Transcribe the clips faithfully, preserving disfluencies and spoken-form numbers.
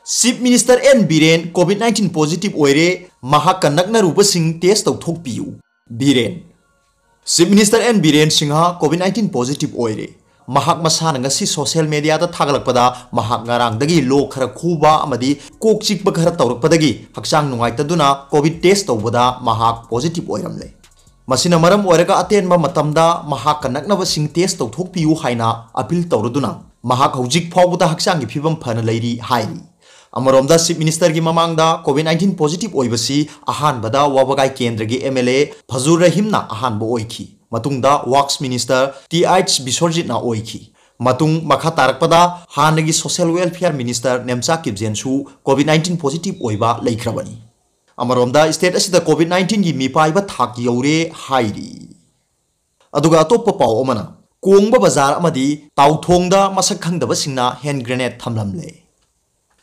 Chief Minister N Biren COVID nineteen positive ꯑꯣꯏꯔꯦ, ꯃꯍꯥꯛꯀ ꯅꯛꯅꯔꯨꯕꯁꯤꯡ test ꯇꯧꯊꯣꯛꯄꯤꯌꯨ꯫ Biren. Chief Minister N Biren Singha COVID nineteen positive ꯑꯣꯏꯔꯦ꯫ ꯃꯍꯥꯛ ꯃꯁꯥꯅ ꯉꯁꯤ social mediaꯗ ꯊꯥꯒꯠꯂꯛꯄꯗ, ꯃꯍꯥꯛ ꯉꯔꯥꯡꯗꯒꯤ ꯂꯣꯛ ꯈꯔ ꯈꯨꯕ ꯑꯃꯗꯤ ꯀꯣꯛ ꯆꯤꯛꯄ ꯈꯔ ꯇꯧꯔꯛꯄꯗꯒꯤ ꯍꯛꯆꯥꯡ ꯅꯨꯡꯉꯥꯏꯇꯗꯨꯅ COVID test ꯇꯧꯕꯗ ꯃꯍꯥꯛ positive ꯑꯣꯏꯔꯝꯂꯦ꯫ ꯃꯁꯤꯅ ꯃꯔꯝ ꯑꯣꯏꯔꯒ ꯑꯇꯦꯟꯕ ꯃꯇꯝꯗ ꯃꯍꯥꯛꯀ ꯅꯛꯅꯕꯁꯤꯡ test ꯇꯧꯊꯣꯛꯄꯤꯌꯨ ꯍꯥꯏꯅ appeal ꯇꯧꯔꯗꯨꯅ, ꯃꯍꯥꯛ ꯍꯧꯖꯤꯛ ꯐꯥꯎꯕꯗ ꯍꯛꯆꯥꯡꯒꯤ ꯐꯤꯕꯝ ꯐꯅ ꯂꯩꯔꯤ ꯍꯥꯏꯔꯤ꯫ ꯑꯃꯔꯣꯝꯗ, Chief Ministerꯒꯤ ꯃꯃꯥꯡꯗ COVID nineteen positive ꯑꯣꯏꯕꯁꯤ ꯑꯍꯥꯟꯕꯗ ꯋꯥꯕꯒꯥꯏ ꯀꯦꯟꯗ꯭ꯔꯒꯤ MLA ꯐꯖꯨꯔ ꯔꯍꯤꯝꯅ ꯑꯍꯥꯟꯕ ꯑꯣꯏꯈꯤ꯫ ꯃꯇꯨꯡꯗ Works Minister ꯇꯤꯑꯩꯆ ꯕꯤꯁ꯭ꯋꯔꯖꯤꯠꯅ ꯑꯣꯏꯈꯤ꯫ ꯃꯇꯨꯡ ꯃꯈꯥ ꯇꯥꯔꯛꯄꯗ ꯍꯥꯟꯅꯒꯤ Social Welfare Minister Nemcha ꯀꯤꯞꯖꯦꯟꯁꯨ COVID nineteen positive ꯑꯣꯏꯕ ꯂꯩꯈ꯭ꯔꯕꯅꯤ꯫ ꯑꯃꯔꯣꯝꯗ, state ꯑꯁꯤꯗ COVID nineteenꯒꯤ ꯃꯤꯄꯥꯏꯕ ꯊꯥꯛ ꯌꯧꯔꯦ ꯍꯥꯏꯔꯤ꯫ ꯑꯗꯨꯒ ꯑꯇꯣꯞꯄ ꯄꯥꯎ ꯑꯃꯅ, ꯀꯣꯡꯕ ꯕꯖꯥꯔ ꯑꯃꯗꯤ ꯇꯥꯎꯊꯣꯡꯗ ꯃꯁꯛ ꯈꯪꯗꯕꯁꯤꯡꯅ hand grenade ꯊꯝꯂꯝꯂꯦ꯫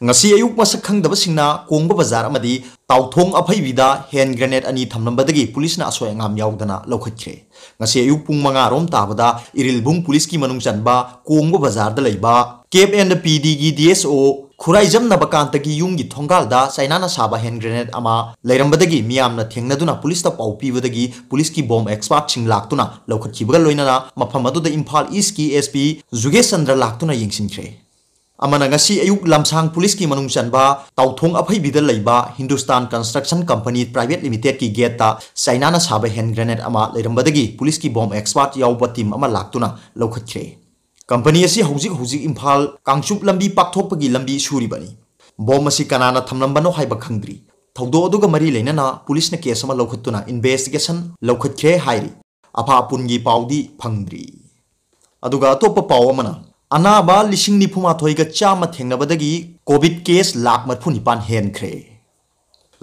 ꯉꯁꯤ ꯑꯌꯨꯛ ꯃꯁꯛ ꯈꯪꯗꯕꯁꯤꯡꯅ ꯀꯣꯡꯕ ꯕꯖꯥꯔ ꯑꯃꯗꯤ ꯇꯥꯎꯊꯣꯡ ꯑꯐꯩꯕꯤꯗ hand grenade ꯑꯅꯤ ꯊꯝꯂꯝꯕꯗꯒꯤ ꯄꯨꯂꯤꯁꯅ ꯑꯁꯣꯏ ꯑꯉꯥꯝ ꯌꯥꯎꯗꯅ ꯂꯧꯈꯠꯈ꯭ꯔꯦ꯫ ꯉꯁꯤ ꯑꯌꯨꯛ ꯄꯨꯡ ꯃꯉꯥ ꯔꯣꯝ ꯇꯥꯕꯗ ꯏꯔꯤꯜꯕꯨꯡ ꯄꯨꯂꯤꯁꯀꯤ ꯃꯅꯨꯡ ꯆꯟꯕ ꯀꯣꯡꯕ ꯕꯖꯥꯔꯗ ꯂꯩꯕ K P and P Dꯒꯤ DSO Khuraijam ꯅꯕꯀꯥꯟꯇꯒꯤ ꯌꯨꯝꯒꯤ ꯊꯣꯡꯒꯥꯜꯗ ꯆꯥꯏꯅꯥꯅ ꯁꯥꯕ hand grenade ꯑꯃ ꯂꯩꯔꯝꯕꯗꯒꯤ ꯃꯤꯌꯥꯝꯅ ꯊꯦꯡꯅꯗꯨꯅ ꯄꯨꯂꯤꯁꯇ ꯄꯥꯎ ꯄꯤꯕꯗꯒꯤ ꯄꯨꯂꯤꯁꯀꯤ bomb expertꯁꯤꯡ ꯂꯥꯛꯇꯨꯅ ꯂꯧꯈꯠꯈꯤꯕꯒ ꯂꯣꯏꯅꯅ ꯃꯐꯝ ꯑꯗꯨꯗ ꯏꯝꯐꯥꯜ Eastꯀꯤ SP ꯖꯨꯒꯦꯁ ꯆꯟꯗ꯭ꯔ ꯂꯥꯛꯇꯨꯅ ꯌꯦꯡꯁꯤꯟꯈ꯭ꯔꯦ꯫ ꯑꯃꯅ ꯉꯁꯤ ꯑꯌꯨꯛ ꯂꯝꯁꯥꯡ ꯄꯨꯂꯤꯁꯀꯤ ꯃꯅꯨꯡ ꯆꯟꯕ ꯇꯥꯎꯊꯣꯡ ꯑꯐꯩꯕꯤꯗ ꯂꯩꯕ Hindustan Construction Company Private Limitedꯀꯤ gateꯇ ꯆꯥꯏꯅꯥꯅ ꯁꯥꯕ hand grenade ꯑꯃ ꯂꯩꯔꯝꯕꯗꯒꯤ ꯄꯨꯂꯤꯁꯀꯤ bomb expert ꯌꯥꯎꯕ team ꯑꯃ ꯂꯥꯛꯇꯨꯅ ꯂꯧꯈꯠꯈ꯭ꯔꯦ꯫ Company ꯑꯁꯤ ꯍꯧꯖꯤꯛ ꯍꯧꯖꯤꯛ ꯏꯝꯐꯥꯜ ꯀꯥꯡꯆꯨꯞ ꯂꯝꯕꯤ ꯄꯥꯛꯊꯣꯛꯄꯒꯤ ꯂꯝꯕꯤ ꯁꯨꯔꯤꯕꯅꯤ꯫ Bomb ꯑꯁꯤ ꯀꯅꯥꯅ ꯊꯝꯂꯝꯕꯅꯣ ꯍꯥꯏꯕ ꯈꯪꯗ꯭ꯔꯤ꯫ ꯊꯧꯗꯣꯛ ꯑꯗꯨꯒ ꯃꯔꯤ ꯂꯩꯅꯅ ꯄꯨꯂꯤꯁꯅ case ꯑꯃ ꯂꯧꯈꯠꯇꯨꯅ investigation ꯂꯧꯈꯠꯈ꯭ꯔꯦ ꯍꯥꯏꯔꯤ꯫ ꯑꯐ ꯑꯄꯨꯟꯒꯤ ꯄꯥꯎꯗꯤ ꯐꯪꯗ꯭ꯔꯤ꯫ ꯑꯗꯨꯒ ꯑꯇꯣꯞꯄ ꯄꯥꯎ ꯑꯃꯅ, ꯑꯅꯥꯕ ꯂꯤꯁꯤꯡ ꯅꯤꯐꯨ ꯃꯥꯊꯣꯏꯒ ꯆꯥꯝꯃ ꯊꯦꯡꯅꯕꯗꯒꯤ COVID case ꯂꯥꯈ ꯃꯔꯤꯐꯨ ꯅꯤꯄꯥꯟ ꯍꯦꯟꯈ꯭ꯔꯦ꯫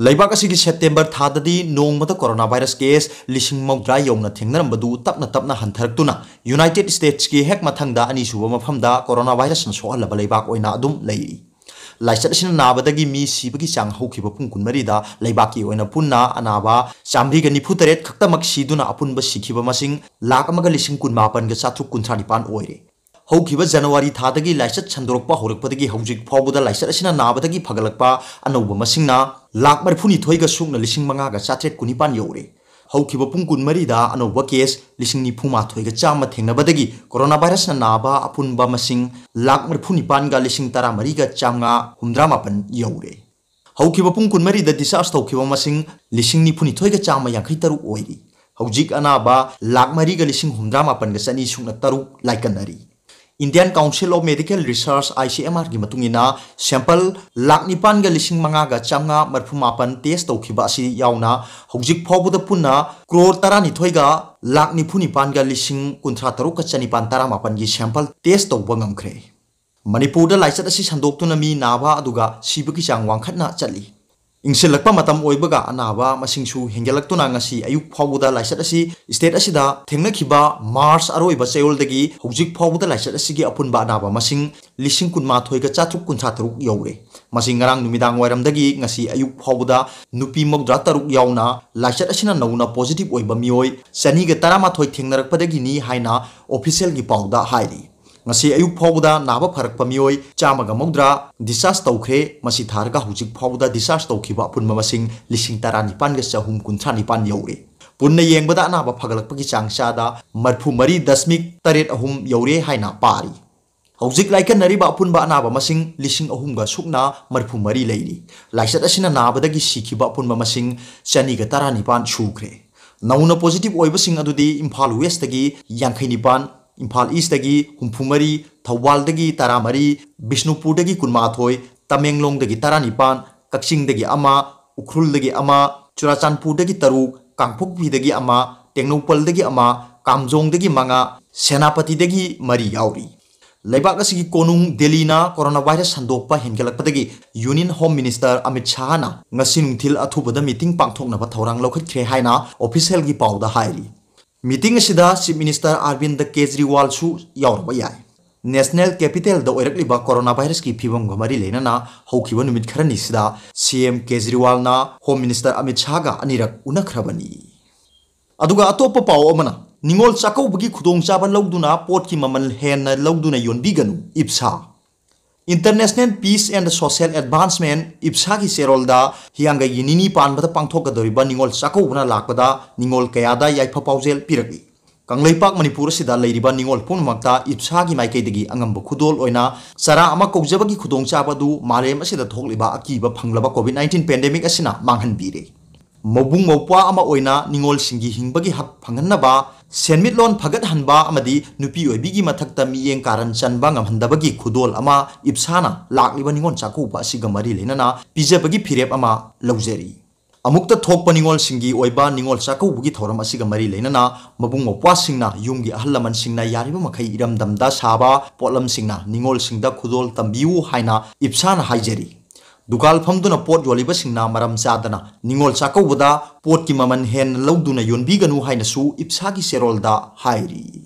ꯂꯩꯕꯥꯛ ꯑꯁꯤꯒꯤ September ꯊꯥꯗꯗꯤ ꯅꯣꯡꯃꯗ coronavirus case ꯂꯤꯁꯤꯡ ꯃꯧꯗ꯭ꯔꯥ ꯌꯧꯅ ꯊꯦꯡꯅꯔꯝꯕꯗꯨ ꯇꯞꯅ ꯇꯞꯅ ꯍꯟꯊꯔꯛꯇꯨꯅ United Statesꯀꯤ ꯍꯦꯛ ꯃꯊꯪꯗ ꯑꯅꯤꯁꯨꯕ ꯃꯐꯝꯗ coronavirusꯅ ꯁꯣꯛꯍꯜꯂꯕ ꯂꯩꯕꯥꯛ ꯑꯣꯏꯅ ꯑꯗꯨꯝ ꯂꯩꯔꯤ꯫ ꯂꯥꯏꯆꯠ ꯑꯁꯤꯅ ꯅꯥꯕꯗꯒꯤ ꯃꯤ ꯁꯤꯕꯒꯤ ꯆꯥꯡ ꯍꯧꯈꯤꯕ ꯄꯨꯡ ꯀꯨꯟꯃꯔꯤꯗ ꯂꯩꯕꯥꯛꯀꯤ ꯑꯣꯏꯅ ꯄꯨꯟꯅ ꯑꯅꯥꯕ ꯆꯥꯃꯔꯤꯒ ꯅꯤꯐꯨ ꯇꯔꯦꯠ ꯈꯛꯇꯃꯛ ꯁꯤꯗꯨꯅ ꯑꯄꯨꯟꯕ ꯁꯤꯈꯤꯕ ꯃꯁꯤꯡ ꯂꯥꯈ ꯑꯃꯒ ꯂꯤꯁꯤꯡ ꯀꯨꯟ ꯃꯥꯄꯟꯒ ꯆꯥꯇ꯭ꯔꯨꯛ ꯀꯨꯟꯊ꯭ꯔꯥ ꯅꯤꯄꯥꯟ ꯑꯣꯏꯔꯦ꯫ ꯍꯧꯈꯤꯕ ꯖꯅꯋꯥꯔꯤ ꯊꯥꯗꯒꯤ ꯂꯥꯏꯆꯠ ꯁꯟꯗꯣꯔꯛꯄ ꯍꯧꯔꯛꯄꯗꯒꯤ ꯍꯧꯖꯤꯛ ꯐꯥꯎꯕꯗ ꯂꯥꯏꯆꯠ ꯑꯁꯤꯅ ꯅꯥꯕꯗꯒꯤ ꯐꯒꯠꯂꯛꯄ ꯑꯅꯧꯕ ꯃꯁꯤꯡꯅ ꯂꯥꯈ ꯃꯔꯤꯐꯨꯅꯤꯊꯣꯏꯒ ꯁꯨꯞꯅ ꯂꯤꯁꯤꯡ ꯃꯉꯥꯒ ꯆꯥꯇ꯭ꯔꯦꯠ ꯀꯨꯟꯅꯤꯄꯥꯟ ꯌꯧꯔꯦ꯫ ꯍꯧꯈꯤꯕ ꯄꯨꯡ ꯀꯨꯟꯃꯔꯤꯗ ꯑꯅꯧꯕ ꯀꯦꯁ ꯂꯤꯁꯤꯡ ꯅꯤꯐꯨ ꯃꯥꯊꯣꯏꯒ ꯆꯥꯝꯃ ꯊꯦꯡꯅꯕꯗꯒꯤ ꯀꯣꯔꯣꯅꯥ ꯚꯥꯏꯔꯁꯅ ꯅꯥꯕ ꯑꯄꯨꯟꯕ ꯃꯁꯤꯡ ꯂꯥꯈ ꯃꯔꯤꯐꯨꯅꯤꯄꯥꯟꯒ ꯂꯤꯁꯤꯡ ꯇꯔꯥꯃꯔꯤꯒ ꯆꯥꯝꯃꯉꯥ ꯍꯨꯝꯗ꯭ꯔꯥ ꯃꯥꯄꯟ ꯌꯧꯔꯦ꯫ ꯍꯧꯈꯤꯕ ꯄꯨꯡ ꯀꯨꯟꯃꯔꯤꯗ ꯗꯤꯁꯆꯥꯔꯖ ꯇꯧꯈꯤꯕ ꯃꯁꯤꯡ ꯂꯤꯁꯤꯡ ꯅꯤꯐꯨꯅꯤꯊꯣꯏꯒ ꯆꯥꯝꯃ ꯌꯥꯡꯈꯩ ꯇꯔꯨꯛ ꯑꯣꯏꯔꯤ꯫ ꯍꯧꯖꯤꯛ ꯑꯅꯥꯕ ꯂꯥꯈ ꯃꯔꯤꯒ ꯂꯤꯁꯤꯡ ꯍꯨꯝꯗ꯭ꯔꯥ ꯃꯥꯄꯟꯒ ꯆꯅꯤ ꯁꯨꯞꯅ ꯇꯔꯨꯛ ꯂꯥꯏꯀꯠꯅꯔꯤ꯫ Indian Council of Medical Research, I C M R ꯒꯤ ꯃꯇꯨꯡ ꯏꯟꯅ, ꯁꯦꯝꯄꯜ ꯂꯥꯈ ꯅꯤꯄꯥꯟꯒ ꯂꯤꯁꯤꯡ ꯃꯉꯥꯒ ꯆꯥꯝꯃꯉꯥ ꯃꯔꯤꯐꯨ ꯃꯥꯄꯟ ꯇꯦꯁ ꯇꯧꯈꯤꯕ ꯑꯁꯤ ꯌꯥꯎꯅ ꯍꯧꯖꯤꯛ ꯐꯥꯎꯕꯗ ꯄꯨꯟꯅ ꯀ꯭ꯔꯣꯔ ꯇꯔꯥꯅꯤꯊꯣꯏꯒ ꯂꯥꯈ ꯅꯤꯐꯨ ꯅꯤꯄꯥꯟꯒ ꯂꯤꯁꯤꯡ ꯀꯨꯟꯊ꯭ꯔꯥ ꯇꯔꯨꯛꯀ ꯆꯅꯤꯄꯥꯟ ꯇꯔꯥꯃꯥꯄꯟꯒꯤ ꯁꯦꯝꯄꯜ ꯇꯦꯁ ꯇꯧꯕ ꯉꯝꯈ꯭ꯔꯦ꯫ ꯃꯅꯤꯄꯨꯔꯗ ꯂꯥꯏꯆꯠ ꯑꯁꯤ ꯁꯟꯗꯣꯛꯇꯨꯅ ꯃꯤ ꯅꯥꯕ ꯑꯗꯨꯒ ꯁꯤꯕꯒꯤ ꯆꯥꯡ ꯋꯥꯡꯈꯠꯅ ꯆꯠꯂꯤ꯫ ꯏꯪꯁꯤꯜꯂꯛꯄ ꯃꯇꯝ ꯑꯣꯏꯕꯒ ꯑꯅꯥꯕ ꯃꯁꯤꯡꯁꯨ ꯍꯦꯟꯒꯠꯂꯛꯇꯨꯅ ꯉꯁꯤ ꯑꯌꯨꯛ ꯐꯥꯎꯕꯗ ꯂꯥꯏꯆꯠ ꯑꯁꯤ state ꯑꯁꯤꯗ ꯊꯦꯡꯅꯈꯤꯕ March ꯑꯔꯣꯏꯕ ꯆꯌꯣꯜꯗꯒꯤ ꯍꯧꯖꯤꯛ ꯐꯥꯎꯕꯗ ꯂꯥꯏꯆꯠ ꯑꯁꯤꯒꯤ ꯑꯄꯨꯟꯕ ꯑꯅꯥꯕ ꯃꯁꯤꯡ ꯂꯤꯁꯤꯡ ꯀꯨꯟꯃꯥꯊꯣꯏꯒ ꯆꯥꯇ꯭ꯔꯨꯛ ꯀꯨꯟꯊ꯭ꯔꯥ ꯇꯔꯨꯛ ꯌꯧꯔꯦ꯫ ꯃꯁꯤ ꯉꯔꯥꯡ ꯅꯨꯃꯤꯗꯥꯡ ꯋꯥꯏꯔꯝꯗꯒꯤ ꯉꯁꯤ ꯑꯌꯨꯛ ꯐꯥꯎꯕꯗ ꯅꯨꯄꯤ ꯃꯧꯗ꯭ꯔꯥ ꯇꯔꯨꯛ ꯌꯥꯎꯅ ꯂꯥꯏꯆꯠ ꯑꯁꯤꯅ ꯅꯧꯅ positive ꯑꯣꯏꯕ ꯃꯤꯑꯣꯏ ꯆꯅꯤꯒ ꯇꯔꯥꯃꯥꯊꯣꯏ ꯊꯦꯡꯅꯔꯛꯄꯗꯒꯤꯅꯤ ꯍꯥꯏꯅ officialꯒꯤ ꯄꯥꯎꯗ ꯍꯥꯏꯔꯤ꯫ ꯉꯁꯤ ꯑꯌꯨꯛ ꯐꯥꯎꯕꯗ ꯅꯥꯕ ꯐꯔꯛꯄ ꯃꯤꯑꯣꯏ ꯆꯥꯝꯃꯒ ꯃꯧꯗ꯭ꯔꯥ discharge ꯇꯧꯈ꯭ꯔꯦ꯫ ꯃꯁꯤ ꯊꯥꯔꯒ ꯍꯧꯖꯤꯛ ꯐꯥꯎꯕꯗ discharge ꯇꯧꯈꯤꯕ ꯑꯄꯨꯟꯕ ꯃꯁꯤꯡ ꯂꯤꯁꯤꯡ ꯇꯔꯥꯅꯤꯄꯥꯟꯒ ꯆꯍꯨꯝ ꯀꯨꯟꯊ꯭ꯔꯥ ꯅꯤꯄꯥꯟ ꯌꯧꯔꯦ꯫ ꯄꯨꯟꯅ ꯌꯦꯡꯕꯗ ꯑꯅꯥꯕ ꯐꯒꯠꯂꯛꯄꯒꯤ ꯆꯥꯡ ꯆꯥꯗ ꯃꯔꯤꯐꯨ ꯃꯔꯤ ꯗꯁꯃꯤꯛ ꯇꯔꯦꯠ ꯑꯍꯨꯝ ꯌꯧꯔꯦ ꯍꯥꯏꯅ ꯄꯥꯔꯤ꯫ ꯍꯧꯖꯤꯛ ꯂꯥꯏꯀꯠꯅꯔꯤꯕ ꯑꯄꯨꯟꯕ ꯑꯅꯥꯕ ꯃꯁꯤꯡ ꯂꯤꯁꯤꯡ ꯑꯍꯨꯝꯒ ꯁꯨꯞꯅ ꯃꯔꯤꯐꯨ ꯃꯔꯤ ꯂꯩꯔꯤ꯫ ꯂꯥꯏꯆꯠ ꯑꯁꯤꯅ ꯅꯥꯕꯗꯒꯤ ꯁꯤꯈꯤꯕ ꯑꯄꯨꯟꯕ ꯃꯁꯤꯡ ꯆꯅꯤꯒ ꯇꯔꯥꯅꯤꯄꯥꯟ ꯁꯨꯈ꯭ꯔꯦ꯫ ꯅꯧꯅ positive ꯑꯣꯏꯕꯁꯤꯡ ꯑꯗꯨꯗꯤ ꯏꯝꯐꯥꯜ Westꯇꯒꯤ ꯌꯥꯡꯈꯩ ꯅꯤꯄꯥꯟ, ꯏꯝꯐꯥꯜ Eastꯇꯒꯤ ꯍꯨꯝꯐꯨ ꯃꯔꯤ, ꯊꯧꯕꯥꯜꯗꯒꯤ ꯇꯔꯥꯃꯔꯤ, ꯕꯤꯁꯅꯨꯄꯨꯔꯗꯒꯤ ꯀꯨꯟꯃꯥꯊꯣꯏ, ꯇꯃꯦꯡꯂꯣꯡꯗꯒꯤ ꯇꯔꯥꯅꯤꯄꯥꯟ, ꯀꯛꯆꯤꯡꯗꯒꯤ ꯑꯃ, ꯎꯈ꯭ꯔꯨꯜꯗꯒꯤ ꯑꯃ, ꯆꯨꯔꯥꯆꯥꯟꯄꯨꯔꯗꯒꯤ ꯇꯔꯨꯛ, ꯀꯥꯡꯄꯣꯛꯄꯤꯗꯒꯤ ꯑꯃ, ꯇꯦꯡꯅꯧꯄꯜꯗꯒꯤ ꯑꯃ, ꯀꯥꯝꯖꯣꯡꯗꯒꯤ ꯃꯉꯥ, ꯁꯦꯅꯥꯄꯇꯤꯗꯒꯤ ꯃꯔꯤ ꯌꯥꯎꯔꯤ꯫ ꯂꯩꯕꯥꯛ ꯑꯁꯤꯒꯤ ꯀꯣꯅꯨꯡ ꯗꯦꯜꯂꯤꯅ ꯀꯣꯔꯣꯅꯥ ꯚꯥꯏꯔꯁ ꯁꯟꯗꯣꯛꯄ ꯍꯦꯟꯒꯠꯂꯛꯄꯗꯒꯤ Union Home Minister ꯑꯃꯤꯠ ꯁꯥꯍꯅ ꯉꯁꯤ ꯅꯨꯡꯊꯤꯜ ꯑꯊꯨꯕꯗ meeting ꯄꯥꯡꯊꯣꯛꯅꯕ ꯊꯧꯔꯥꯡ ꯂꯧꯈꯠꯈ꯭ꯔꯦ ꯍꯥꯏꯅ officialꯒꯤ ꯄꯥꯎꯗ ꯍꯥꯏꯔꯤ꯫ Meeting ꯑꯁꯤꯗ Chief Minister ꯑꯔꯕꯤꯟꯗ ꯀꯦꯖ꯭ꯔꯤꯋꯥꯜꯁꯨ ꯌꯥꯎꯔꯕ ꯌꯥꯏ꯫ National capitalꯗ ꯑꯣꯏꯔꯛꯂꯤꯕ ꯀꯣꯔꯣꯅꯥ ꯚꯥꯏꯔꯁꯀꯤ ꯐꯤꯕꯝꯒ ꯃꯔꯤ ꯂꯩꯅꯅ ꯍꯧꯈꯤꯕ ꯅꯨꯃꯤꯠ ꯈꯔꯅꯤꯁꯤꯗ C M ꯀꯦꯖ꯭ꯔꯤꯋꯥꯜꯅ Home Minister Amit ꯁꯥꯍꯒ ꯑꯅꯤꯔꯛ ꯎꯅꯈ꯭ꯔꯕꯅꯤ꯫ ꯑꯗꯨꯒ ꯑꯇꯣꯞꯄ ꯄꯥꯎ ꯑꯃꯅ, ꯅꯤꯉꯣꯜ ꯆꯥꯛꯀꯧꯕꯒꯤ ꯈꯨꯗꯣꯡꯆꯥꯕ ꯂꯧꯗꯨꯅ ꯄꯣꯠꯀꯤ ꯃꯃꯜ ꯍꯦꯟꯅ ꯂꯧꯗꯨꯅ ꯌꯣꯟꯕꯤꯒꯅꯨ, ꯏꯞꯁꯥ꯫ International Peace and Social Advancement, ꯏꯞꯁꯥꯒꯤ ꯆꯦꯔꯣꯜꯗ ꯍꯤꯌꯥꯡꯒꯩꯒꯤ ꯅꯤꯅꯤ ꯄꯥꯟꯕꯗ ꯄꯥꯡꯊꯣꯛꯀꯗꯧꯔꯤꯕ ꯅꯤꯉꯣꯜ ꯆꯥꯛꯀꯧꯕꯅ ꯂꯥꯛꯄꯗ ꯅꯤꯉꯣꯜ ꯀꯌꯥꯗ ꯌꯥꯏꯐ ꯄꯥꯎꯖꯦꯜ ꯄꯤꯔꯛꯂꯤ꯫ ꯀꯪꯂꯩꯄꯥꯛ ꯃꯅꯤꯄꯨꯔ ꯑꯁꯤꯗ ꯂꯩꯔꯤꯕ ꯅꯤꯉꯣꯜ ꯄꯨꯝꯅꯃꯛꯇ ꯏꯞꯁꯥꯒꯤ ꯃꯥꯏꯀꯩꯗꯒꯤ ꯑꯉꯝꯕ ꯈꯨꯗꯣꯜ ꯑꯣꯏꯅ ꯆꯔꯥ ꯑꯃ ꯀꯧꯖꯕꯒꯤ ꯈꯨꯗꯣꯡꯆꯥꯕ ꯑꯗꯨ ꯃꯥꯂꯦꯝ ꯑꯁꯤꯗ ꯊꯣꯛꯂꯤꯕ ꯑꯀꯤꯕ ꯐꯪꯂꯕ COVID nineteen pandemic ꯑꯁꯤꯅ ꯃꯥꯡꯍꯟꯕꯤꯔꯦ꯫ ꯃꯕꯨꯡ ꯃꯧꯄ꯭ꯋꯥ ꯑꯃ ꯑꯣꯏꯅ ꯅꯤꯉꯣꯜꯁꯤꯡꯒꯤ ꯍꯤꯡꯕꯒꯤ ꯍꯛ ꯐꯪꯍꯟꯅꯕ, ꯁꯦꯟꯃꯤꯠꯂꯣꯟ ꯐꯒꯠꯍꯟꯕ ꯑꯃꯗꯤ ꯅꯨꯄꯤ ꯑꯣꯏꯕꯤꯒꯤ ꯃꯊꯛꯇ ꯃꯤꯠꯌꯦꯡ ꯀꯥꯔꯟ ꯆꯟꯕ ꯉꯝꯍꯟꯗꯕꯒꯤ ꯈꯨꯗꯣꯜ ꯑꯃ ꯏꯞꯁꯥꯅ ꯂꯥꯛꯂꯤꯕ ꯅꯤꯉꯣꯜ ꯆꯥꯛꯀꯧꯕ ꯑꯁꯤꯒ ꯃꯔꯤ ꯂꯩꯅꯅ ꯄꯤꯖꯕꯒꯤ ꯐꯤꯔꯦꯞ ꯑꯃ ꯂꯧꯖꯔꯤ꯫ ꯑꯃꯨꯛꯇ ꯊꯣꯛꯄ ꯅꯤꯉꯣꯜꯁꯤꯡꯒꯤ ꯑꯣꯏꯕ ꯅꯤꯉꯣꯜ ꯆꯥꯛꯀꯧꯕꯒꯤ ꯊꯧꯔꯝ ꯑꯁꯤꯒ ꯃꯔꯤ ꯂꯩꯅꯅ ꯃꯕꯨꯡ ꯃꯧꯄ꯭ꯋꯥꯁꯤꯡꯅ ꯌꯨꯝꯒꯤ ꯑꯍꯜ ꯂꯃꯟꯁꯤꯡꯅ ꯌꯥꯔꯤꯕ ꯃꯈꯩ ꯏꯔꯝꯗꯝꯗ ꯁꯥꯕ ꯄꯣꯠꯂꯝꯁꯤꯡꯅ ꯅꯤꯉꯣꯜꯁꯤꯡꯗ ꯈꯨꯗꯣꯜ ꯇꯝꯕꯤꯌꯨ ꯍꯥꯏꯅ ꯏꯞꯁꯥꯅ ꯍꯥꯏꯖꯔꯤ꯫ ꯗꯨꯀꯥꯟ ꯐꯝꯗꯨꯅ ꯄꯣꯠ ꯌꯣꯜꯂꯤꯕꯁꯤꯡꯅ ꯃꯔꯝ ꯆꯥꯗꯅ ꯅꯤꯉꯣꯜ ꯆꯥꯛꯀꯧꯕꯗ ꯄꯣꯠꯀꯤ ꯃꯃꯜ ꯍꯦꯟꯅ ꯂꯧꯗꯨꯅ ꯌꯣꯟꯕꯤꯒꯅꯨ ꯍꯥꯏꯅꯁꯨ ꯏꯞꯁꯥꯒꯤ ꯆꯦꯔꯣꯜꯗ ꯍꯥꯏꯔꯤ꯫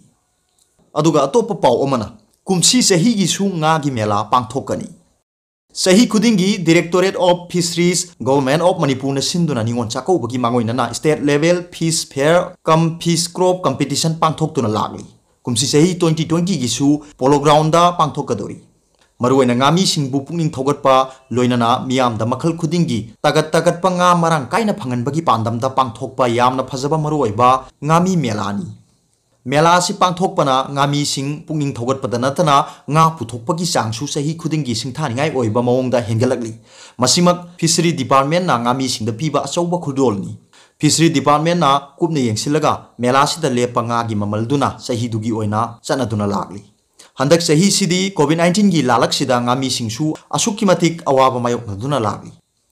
ꯑꯗꯨꯒ ꯑꯇꯣꯞꯄ ꯄꯥꯎ ꯑꯃꯅ, ꯀꯨꯝꯁꯤ ꯆꯍꯤꯒꯤꯁꯨ ꯉꯥꯒꯤ ꯃꯦꯂꯥ ꯄꯥꯡꯊꯣꯛꯀꯅꯤ꯫ ꯆꯍꯤ ꯈꯨꯗꯤꯡꯒꯤ Directorate of Fisheries, Government of ꯃꯅꯤꯄꯨꯔꯅ ꯁꯤꯟꯗꯨꯅ ꯅꯤꯉꯣꯜ ꯆꯥꯛꯀꯧꯕꯒꯤ ꯃꯥꯡꯑꯣꯏꯅꯅ State Level Fish Fair cum Fish Crop Competition ꯄꯥꯡꯊꯣꯛꯇꯨꯅ ꯂꯥꯛꯂꯤ꯫ ꯀꯨꯝꯁꯤ ꯆꯍꯤ twenty twenty ꯒꯤꯁꯨ Polo Ground ꯗ ꯄꯥꯡꯊꯣꯛꯀꯗꯧꯔꯤ꯫ ꯃꯔꯨꯑꯣꯏꯅ ꯉꯥꯃꯤꯁꯤꯡꯕꯨ ꯄꯨꯛꯅꯤꯡ ꯊꯧꯒꯠꯄ, ꯂꯣꯏꯅꯅ ꯃꯤꯌꯥꯝꯗ ꯃꯈꯜ ꯈꯨꯗꯤꯡꯒꯤ ꯇꯒꯠ ꯇꯒꯠꯄ ꯉꯥ ꯃꯔꯥꯡ ꯀꯥꯏꯅ ꯐꯪꯍꯟꯕꯒꯤ ꯄꯥꯟꯗꯝꯗ ꯄꯥꯡꯊꯣꯛꯄ ꯌꯥꯝꯅ ꯐꯖꯕ ꯃꯔꯨꯑꯣꯏꯕ ꯉꯥꯃꯤ ꯃꯦꯂꯥꯅꯤ꯫ ꯃꯦꯂꯥ ꯑꯁꯤ ꯄꯥꯡꯊꯣꯛꯄꯅ ꯉꯥꯃꯤꯁꯤꯡ ꯄꯨꯛꯅꯤꯡ ꯊꯧꯒꯠꯄꯗ ꯅꯠꯇꯅ ꯉꯥ ꯄꯨꯊꯣꯛꯄꯒꯤ ꯆꯥꯡꯁꯨ ꯆꯍꯤ ꯈꯨꯗꯤꯡꯒꯤ ꯁꯤꯡꯊꯥꯅꯤꯡꯉꯥꯏ ꯑꯣꯏꯕ ꯃꯑꯣꯡꯗ ꯍꯦꯟꯒꯠꯂꯛꯂꯤ꯫ ꯃꯁꯤꯃꯛ Fishery Department ꯅ ꯉꯥꯃꯤꯁꯤꯡꯗ ꯄꯤꯕ ꯑꯆꯧꯕ ꯈꯨꯗꯣꯜꯅꯤ꯫ Fishery Department ꯅ ꯀꯨꯞꯅ ꯌꯦꯡꯁꯤꯜꯂꯒ ꯃꯦꯂꯥꯁꯤꯗ ꯂꯦꯞꯄ ꯉꯥꯒꯤ ꯃꯃꯜꯗꯨꯅ ꯆꯍꯤꯗꯨꯒꯤ ꯑꯣꯏꯅ ꯆꯠꯅꯗꯨꯅ ꯂꯥꯛꯂꯤ꯫ ꯍꯟꯗꯛ ꯆꯍꯤꯁꯤꯗꯤ COVID nineteen ꯒꯤ ꯂꯥꯂꯛꯁꯤꯗ ꯉꯥꯃꯤꯁꯤꯡꯁꯨ ꯑꯁꯨꯛꯀꯤ ꯃꯇꯤꯛ ꯑꯋꯥꯕ ꯃꯥꯌꯣꯛꯅꯗꯨꯅ ꯂꯥꯛꯂꯤ꯫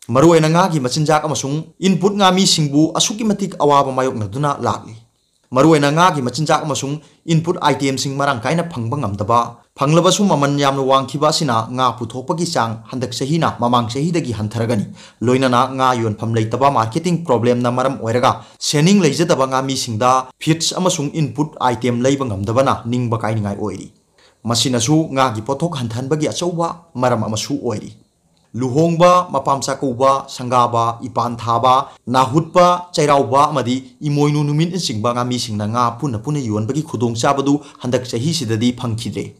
ꯃꯔꯨꯑꯣꯏꯅ ꯉꯥꯒꯤ ꯃꯆꯤꯟꯖꯥꯛ ꯑꯃꯁꯨꯡ input ꯉꯥꯃꯤꯁꯤꯡꯕꯨ ꯑꯁꯨꯛꯀꯤ ꯃꯇꯤꯛ ꯑꯋꯥꯕ ꯃꯥꯌꯣꯛꯅꯗꯨꯅ ꯂꯥꯛꯂꯤ꯫ ꯃꯔꯨꯑꯣꯏꯅ ꯉꯥꯒꯤ ꯃꯆꯤꯟꯖꯥꯛ ꯑꯃꯁꯨꯡ input item ꯁꯤꯡ ꯃꯔꯥꯡ ꯀꯥꯏꯅ ꯐꯪꯕ ꯉꯝꯗꯕ, ꯐꯪꯂꯕꯁꯨ ꯃꯃꯜ ꯌꯥꯝꯅ ꯋꯥꯡꯈꯤꯕ ꯑꯁꯤꯅ ꯉꯥ ꯄꯨꯊꯣꯛꯄꯒꯤ ꯆꯥꯡ ꯍꯟꯗꯛ ꯆꯍꯤꯅ ꯃꯃꯥꯡ ꯆꯍꯤꯗꯒꯤ ꯍꯟꯊꯔꯒꯅꯤ꯫ ꯂꯣꯏꯅꯅ ꯉꯥ ꯌꯣꯟꯐꯝ ꯂꯩꯇꯕ marketing problem ꯅ ꯃꯔꯝ ꯑꯣꯏꯔꯒ ꯁꯦꯟꯅꯤꯡ ꯂꯩꯖꯗꯕ ꯉꯥꯃꯤꯁꯤꯡꯗ feeds ꯑꯃꯁꯨꯡ input item ꯂꯩꯕ ꯉꯝꯗꯕꯅ ꯅꯤꯡꯕ ꯀꯥꯏꯅꯤꯡꯉꯥꯏ ꯑꯣꯏꯔꯤ꯫ ꯃꯁꯤꯅꯁꯨ ꯉꯥꯒꯤ ꯄꯣꯠꯊꯣꯛ ꯍꯟꯊꯍꯟꯕꯒꯤ ꯑꯆꯧꯕ ꯃꯔꯝ ꯑꯃꯁꯨ ꯑꯣꯏꯔꯤ꯫ ꯂꯨꯍꯣꯡꯕ, ꯃꯄꯥꯝ ꯆꯥꯛꯀꯧꯕ, ꯁꯪꯒꯥꯕ, ꯏꯄꯥꯟ ꯊꯥꯕ, ꯅꯥꯍꯨꯠꯄ, ꯆꯩꯔꯥꯎꯕ ꯑꯃꯗꯤ ꯏꯃꯣꯏꯅꯨ ꯅꯨꯃꯤꯠꯅꯆꯤꯡꯕ ꯉꯥꯃꯤꯁꯤꯡꯅ ꯉꯥ ꯄꯨꯟꯅ ꯄꯨꯟꯅ ꯌꯣꯟꯕꯒꯤ ꯈꯨꯗꯣꯡꯆꯥꯕꯗꯨ ꯍꯟꯗꯛ ꯆꯍꯤꯁꯤꯗꯗꯤ ꯐꯪꯈꯤꯗ꯭ꯔꯦ꯫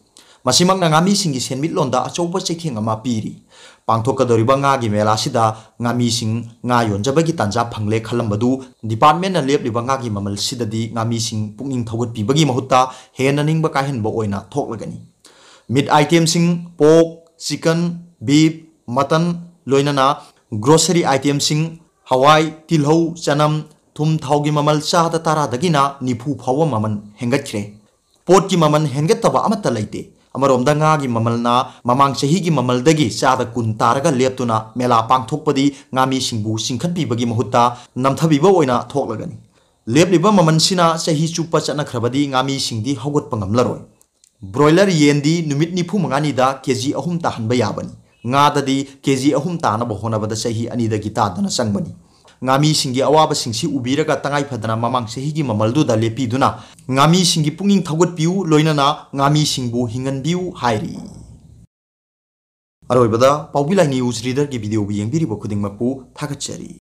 ꯃꯁꯤꯃꯛꯅ ꯉꯥꯃꯤꯁꯤꯡꯒꯤ ꯁꯦꯟꯃꯤꯠꯂꯣꯟꯗ ꯑꯆꯧꯕ ꯆꯩꯊꯦꯡ ꯑꯃ ꯄꯤꯔꯤ꯫ ꯄꯥꯡꯊꯣꯛꯀꯗꯧꯔꯤꯕ ꯉꯥꯒꯤ ꯃꯦꯂꯥꯁꯤꯗ ꯉꯥꯃꯤꯁꯤꯡ ꯉꯥ ꯌꯣꯟꯖꯕꯒꯤ ꯇꯥꯟꯖꯥ ꯐꯪꯂꯦ ꯈꯜꯂꯝꯕꯗꯨ departmentꯅ ꯂꯦꯞꯂꯤꯕ ꯉꯥꯒꯤ ꯃꯃꯜꯁꯤꯗꯗꯤ ꯉꯥꯃꯤꯁꯤꯡ ꯄꯨꯛꯅꯤꯡ ꯊꯧꯒꯠꯄꯤꯕꯒꯤ ꯃꯍꯨꯠꯇ ꯍꯦꯟꯅ ꯅꯤꯡꯕ ꯀꯥꯏꯍꯟꯕ ꯑꯣꯏꯅ ꯊꯣꯛꯂꯒꯅꯤ꯫ Meat itemꯁꯤꯡ pork, chicken, beef, mutton, ꯂꯣꯏꯅꯅ grocery itemꯁꯤꯡ ꯍꯋꯥꯏ, ꯇꯤꯜꯍꯧ, ꯆꯅꯝ, ꯊꯨꯝ, ꯊꯥꯎꯒꯤ ꯃꯃꯜ ꯆꯥꯗ ꯇꯔꯥꯗꯒꯤꯅ ꯅꯤꯐꯨ ꯐꯥꯎꯕ ꯃꯃꯜ ꯍꯦꯟꯒꯠꯈ꯭ꯔꯦ꯫ ꯄꯣꯠꯀꯤ ꯃꯃꯜ ꯍꯦꯟꯒꯠꯇꯕ ꯑꯃꯠꯇ ꯂꯩꯇꯦ꯫ ꯑꯃꯔꯣꯝꯗ ꯉꯥꯒꯤ ꯃꯃꯜꯅ ꯃꯃꯥꯡ ꯆꯍꯤꯒꯤ ꯃꯃꯜꯗꯒꯤ ꯆꯥꯗ ꯀꯨꯟ ꯇꯥꯔꯒ ꯂꯦꯞꯇꯨꯅ ꯃꯦꯂꯥ ꯄꯥꯡꯊꯣꯛꯄꯗꯤ ꯉꯥꯃꯤꯁꯤꯡꯕꯨ ꯆꯤꯡꯈꯠꯄꯤꯕꯒꯤ ꯃꯍꯨꯠꯇ ꯅꯝꯊꯕꯤꯕ ꯑꯣꯏꯅ ꯊꯣꯛꯂꯒꯅꯤ꯫ ꯂꯦꯞꯂꯤꯕ ꯃꯃꯜꯁꯤꯅ ꯆꯍꯤ ꯆꯨꯞꯄ ꯆꯠꯅꯈ꯭ꯔꯕꯗꯤ ꯉꯥꯃꯤꯁꯤꯡꯗꯤ ꯍꯧꯒꯠꯄ ꯉꯝꯂꯔꯣꯏ꯫ Broiler ꯌꯦꯟꯗꯤ ꯅꯨꯃꯤꯠ ꯅꯤꯐꯨ ꯃꯉꯥꯅꯤꯗ ꯀꯦ ꯖꯤ ꯑꯍꯨꯝ ꯇꯥꯍꯟꯕ ꯌꯥꯕꯅꯤ꯫ ꯉꯥꯗꯗꯤ ꯀꯦ ꯖꯤ ꯑꯍꯨꯝ ꯇꯥꯅꯕ ꯍꯣꯠꯅꯕꯗ ꯆꯍꯤ ꯑꯅꯤꯗꯒꯤ ꯇꯥꯗꯅ ꯆꯪꯕꯅꯤ꯫ ꯉꯥꯃꯤꯁꯤꯡꯒꯤ ꯑꯋꯥꯕꯁꯤꯡꯁꯤ ꯎꯕꯤꯔꯒ ꯇꯉꯥꯏ ꯐꯗꯅ ꯃꯃꯥꯡ ꯆꯍꯤꯒꯤ ꯃꯃꯜꯗꯨꯗ ꯂꯦꯞꯄꯤꯗꯨꯅ ꯉꯥꯃꯤꯁꯤꯡꯒꯤ ꯄꯨꯛꯅꯤꯡ ꯊꯧꯒꯠꯄꯤꯌꯨ, ꯂꯣꯏꯅꯅ ꯉꯥꯃꯤꯁꯤꯡꯕꯨ ꯍꯤꯡꯍꯟꯕꯤꯌꯨ ꯍꯥꯏꯔꯤ꯫ ꯑꯔꯣꯏꯕꯗ ꯄꯥꯎꯕꯤ ꯂꯥꯏ news readerꯒꯤ videoꯕꯨ ꯌꯦꯡꯕꯤꯔꯤꯕ ꯈꯨꯗꯤꯡꯃꯛꯄꯨ ꯊꯥꯒꯠꯆꯔꯤ꯫